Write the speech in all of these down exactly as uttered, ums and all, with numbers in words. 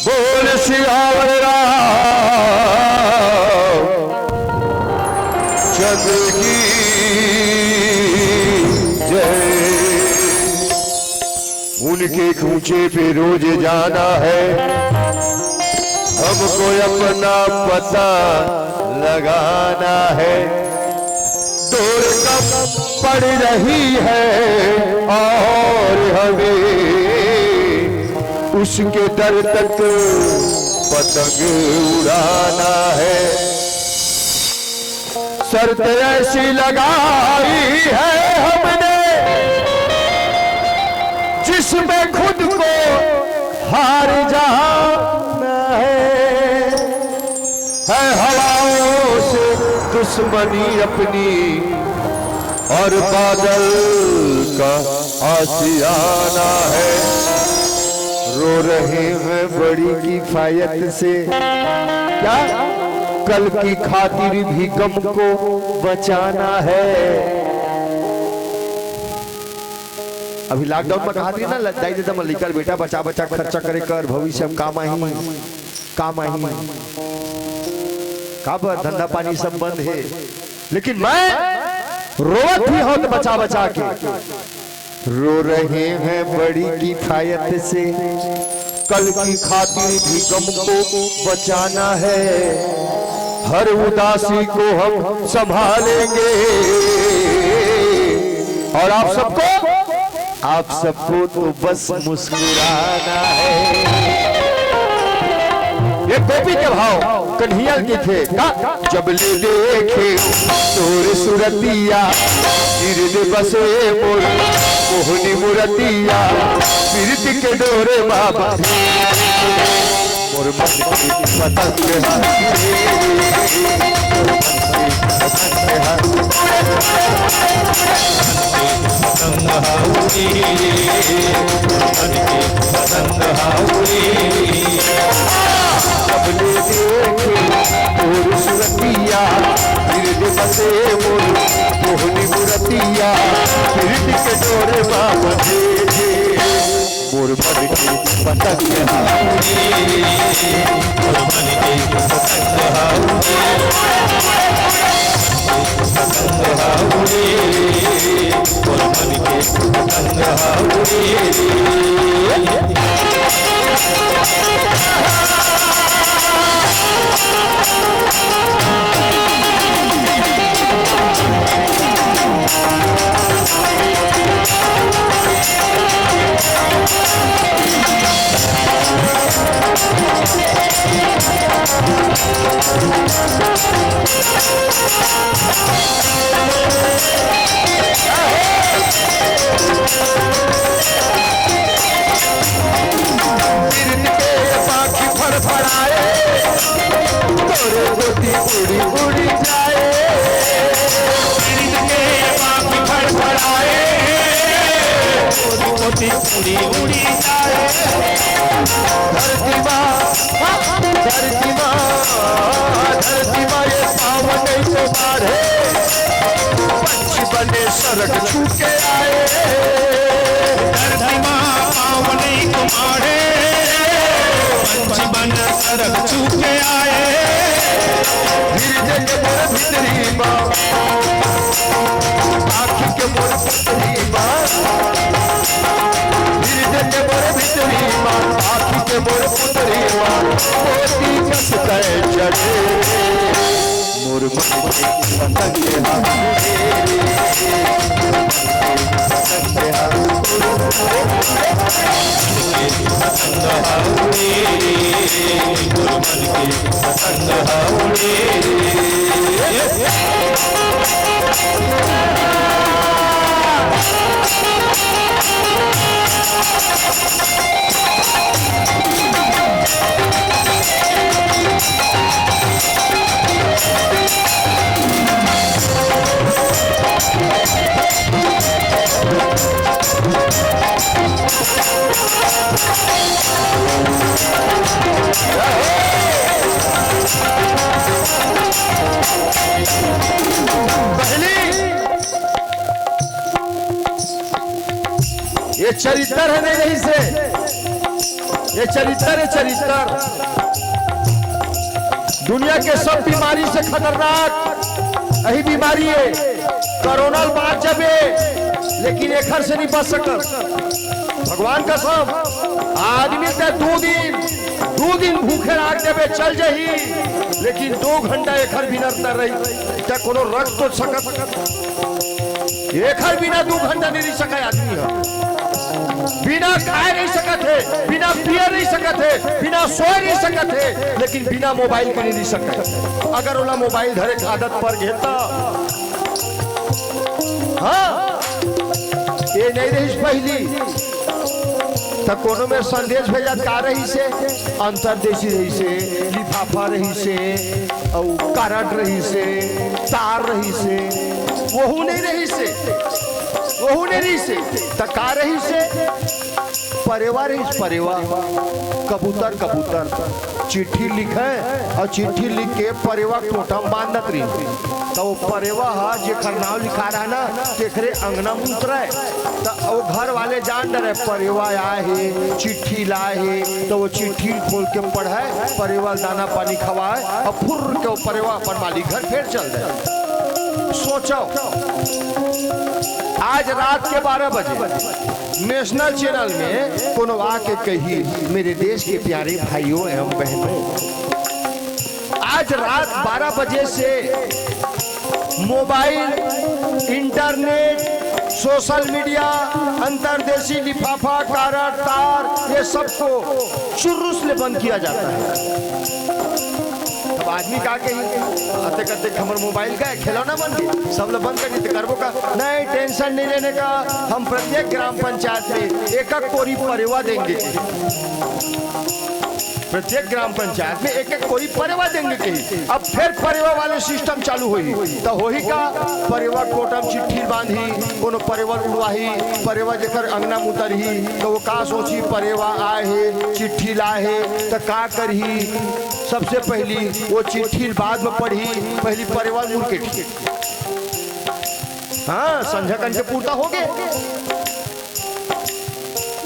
बोल सियावर रामचंद्र की जय। उनके कूचे पे रोज जाना है, हमको अपना पता लगाना है। डोर कम पड़ रही है और हमें उसके दर तक पतंग उड़ाना है। शर्त ऐसी लगाई है हमने, जिसमें खुद को हार जाना है। है हवाओं से दुश्मनी अपनी और बादल का आशियाना है। रो रहे हैं बड़ी किफायत से, क्या कल की खातिर भी गम को बचाना है। अभी लॉकडाउन में कहा थी ना, दाई ददा मन लइका ल बेटा बचा बचा खर्चा करे कर, भविष्य में काम आही, काम आही। काबर धंधा पानी सब बंद हे, लेकिन मैं रोवत भी हूँ तो बचा बचा के। रो रहे हैं बड़ी किफायत से, कल की खातिर भी गम को बचाना है। हर उदासी को हम संभालेंगे और आप सबको, आप सबको तो बस मुस्कुराना है। ये गोपी के भाव कन्हैया के थे का? जब ले देखे तोर सुरतिया, गिरद बसे मोर मोहनी मुरतिया, पीरत के डोरे बाबा। मोर मन की पतंग हा रे, मोर मन की पतंग हा। पतंग हा उड़े, मोर मन की पतंग हा उड़े। सबने देखे तोर सुरतिया, गिरद बसे मोर मोहनी मुरतिया, पीरत के डोरे बाबा दे दे। मोर मन के पतंग हा उड़े, मोर मन के पतंग हा उड़े, पतंग हा उड़े, मोर मन के पतंग हा उड़े। पीरत के पाखी फड़फड़ाए, तोरे गोदी उड़ी उड़ी जाए। पीरत के पाखी फड़फड़ाए, तोरे गोदी उड़ी उड़ी जाए। धरती माँ, धरती माँ, धरती माँ ये पावन तुम्हारे। पंछी बने सरग छू के आए। धरती माँ पावन तुम्हारे, पंछी बने सरग छू के आए। गिरजे के मोर भीतरी माँ, आँखी के मोर पुतरी माँ। गिरजे के मोर भीतरी माँ, आँखी के मोर पुतरी माँ। मोती जस तय चढ़े। मोर मन के पतंग हा उड़े रे, मोर मन के पतंग हा उड़े रे, पतंग हा उड़े रे, मोर मन के पतंग हा उड़े रे। पहली ये चरित्र हे नहीं, नहीं से ये चरित्र, ये चरित्र दुनिया के सब बीमारी से खतरनाक यही बीमारी हे। कोरोना ल बांच जाबे, लेकिन एखर से नहीं बच सकत। भगवान कसम, आदमी ते दू दिन, दू दिन भूखे राख देबे, चल जाही, लेकिन दू घंटा एखर बिना त रही, ते कोनो रख तो सकत। एखर बिना दू घंटा नहीं रह सकय आदमी ह। बिना खाए रह सकत हे, बिना पिए रह सकत हे, बिना सोए रह सकत हे, लेकिन बिना मोबाइल के नहीं रह सकय। अगर ओला मोबाइल धरे के आदत पड़ गे त, हाँ, ये नहीं रहिस पहिली। त कोनो में संदेश भेजत का रहिस हे? अंतरदेशी रहिस हे, लिफाफा रहिस हे, अउ कारड रहिस हे, तार रहिस हे, वहू नहीं रहिस हे, वहू नहीं रहिस हे। त का रहिस हे? परेवा रहिस, परेवा, कबूतर, कबूतर। चिट्ठी लिखे अउ चिट्ठी लिख के परेवा कोटा म बांधत रहिस। त वो परेवा ह जेखर नाव लिखा रहा ना, तेखरे अंगना म उतरय। त वो घर वाले जान डरय, परेवा आय हे, चिट्ठी लाय हे, त वो चिट्ठी खोल के पढ़य, परेवा ल दाना पानी खवाय, अउ फुर्र के वो परेवा अपन मालिक घर फेर चल दे। सोचव, आज रात के बारह बजे नेशनल चैनल में कोनो आके कही, मेरे देश के प्यारे भाइयों एवं बहनों, आज रात बारह बजे से मोबाइल, इंटरनेट, सोशल मीडिया, अंतरदेशी लिफाफा, कारड, तार, ये सबको चुरुस ले बंद किया जाता है। अब आदमी का कही, आते करते हमर मोबाइल का खिलौना बन गए, सब लोग बंद कर देते, करबो का? नहीं, टेंशन नहीं लेने का। हम प्रत्येक ग्राम पंचायत में एक एक कोरी परेवा देंगे। प्रत्येक ग्राम पंचायत में एक एक कोरी परेवा देंगे कही। अब फिर परेवा वाले सिस्टम चालू होही, त होही का? परेवा कोटा म चिट्ठी बांधी, कोनो परेवा उड़वाही, परेवा जेकर अंगना म उतरही, त वो का सोची, परेवा आए हे, चिट्ठी लाए हे, त का करही? सबसे पहली वो चिट्ठी बाद में पढ़ही, पहली परेवा ल मुड़ के ठीक। हाँ, संझा कन के पूरता हो गे।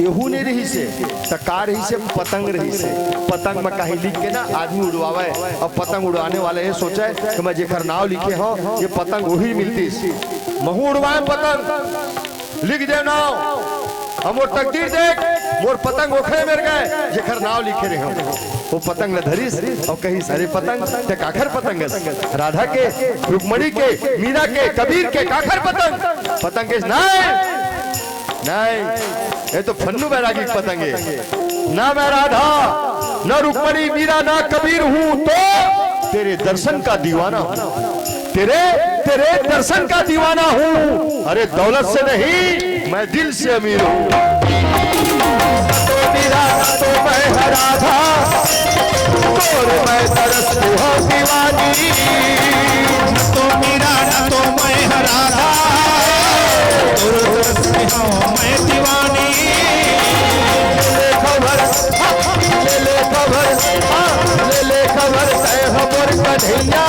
एहू नहीं रहिस हे, त का रहिस हे? पतंग रहिस हे। पतंग म काही लिख के ना आदमी उड़वावय, अउ पतंग उड़वाने वाला ये सोचय कि मैं जेखर नाव लिखे हंव, ये पतंग वही मिलतिस। महू उड़वाए पतंग, लिख दे नाव, अउ मोर तकदीर देख, मोर पतंग ओखरे मेर गय, जेखर नाव लिखे रहे हंव। वो पतंग ल धरिस अउ कहिस, "अरे पतंग, ते काखर पतंग अस? राधा के, रुक्मणी के, मीरा के, कबीर के, काखर पतंग?" पतंग कहिस, "नहीं, नहीं, ये तो फन्नू बैरागी के पतंग हे। ना मैं राधा, ना रुक्मणी, मीरा, ना कबीर हूँ, तो तेरे दर्शन का दीवाना हूँ।" तेरे, तेरे दर्शन का दीवाना हूँ। अरे दौलत से नहीं, मैं दिल से अमीर हूँ। तो मेरा ना तो मैं राधा, तोर मैं तरस तू हो दीवानी। तो मेरा ना तो मैं राधा, तोर तरस तू हो मैं दीवानी। ले खबर, ले ले खबर, हाँ, ले ले खबर, तय हमर कन्हैया।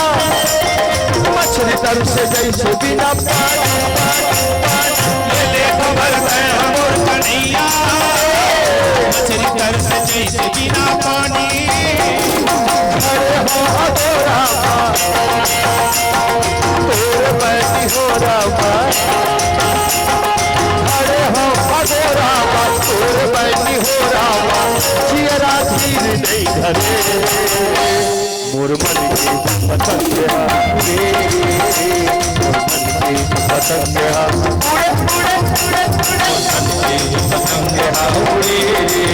मछली तरस जैसे बिना पानी, पानी, पानी। ले ले खबर, तय हमर कन्हैया। मछली तरस जैसे बिना पानी। अरे हो, हो, हो, रामा। तोर बैठी हो रामा। अरे हो, हो, हो, रामा। तोर बैठी हो रामा। जियरा धीर नहीं धरे। मोर मन के पतंग हा रे, मोर मन के पतंग हा। उड़े, उड़े, उड़े, उड़े। मोर मन के पतंग हा उड़े रे,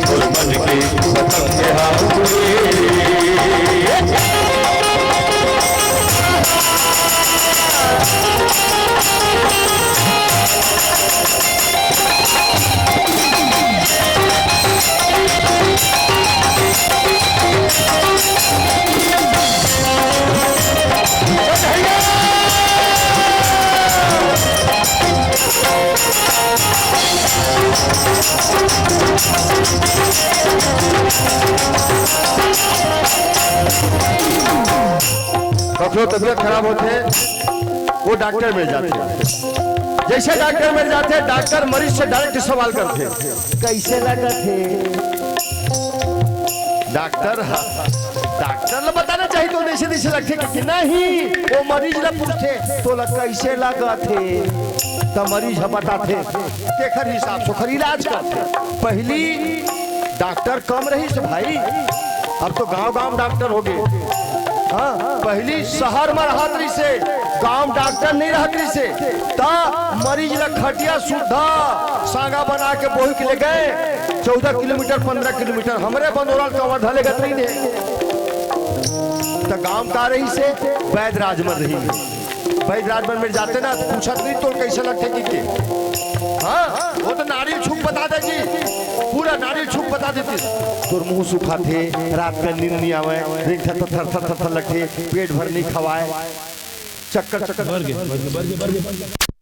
मोर मन के पतंग हा उड़े रे। कखरो तबीयत खराब होथे, वो डॉक्टर मेर जाथे। जैसे डॉक्टर मेर जाथे, डॉक्टर मरीज से डायरेक्ट सवाल करथे, "कैसे लगत हे?" डॉक्टर ह, डॉक्टर ला बताना चाहिए तो जैसे तैसे लगथे कि, कि नहीं, वो मरीज ला पूछथे, "तोला कैसे लागत हे?" त मरीज ह बताथे, तेखर हिसाब से ओखर इलाज करथे। पहली डॉक्टर कम रहिस भाई, अब तो गांव-गांव डॉक्टर हो गए। हाँ, पहली शहर में रहत रहिसे, गांव डॉक्टर नहीं रहत रहिसे, त मरीज ला खटिया सुद्धा सांगा बना के बोही के ले गए, चौदह किलोमीटर, पन्द्रह किलोमीटर, हमरे बंदोरा ल कवर धले गत रहिन हे। त गांव का रहिसे, वैद राज में रहिन हे। वैद राज में मेर जाते ना, त पूछत नहीं, "तोर कैसे लगथे?" कि के। हाँ, वो तो नारियल छू के बता दे जी, पूरा नारियल छू के बता देती। "तोर मुंह सुखाथे, रात का नींद नहीं आवे, दिन थर थर थर थर लगथे, पेट भर नहीं खवाए, चक्कर चक्कर।"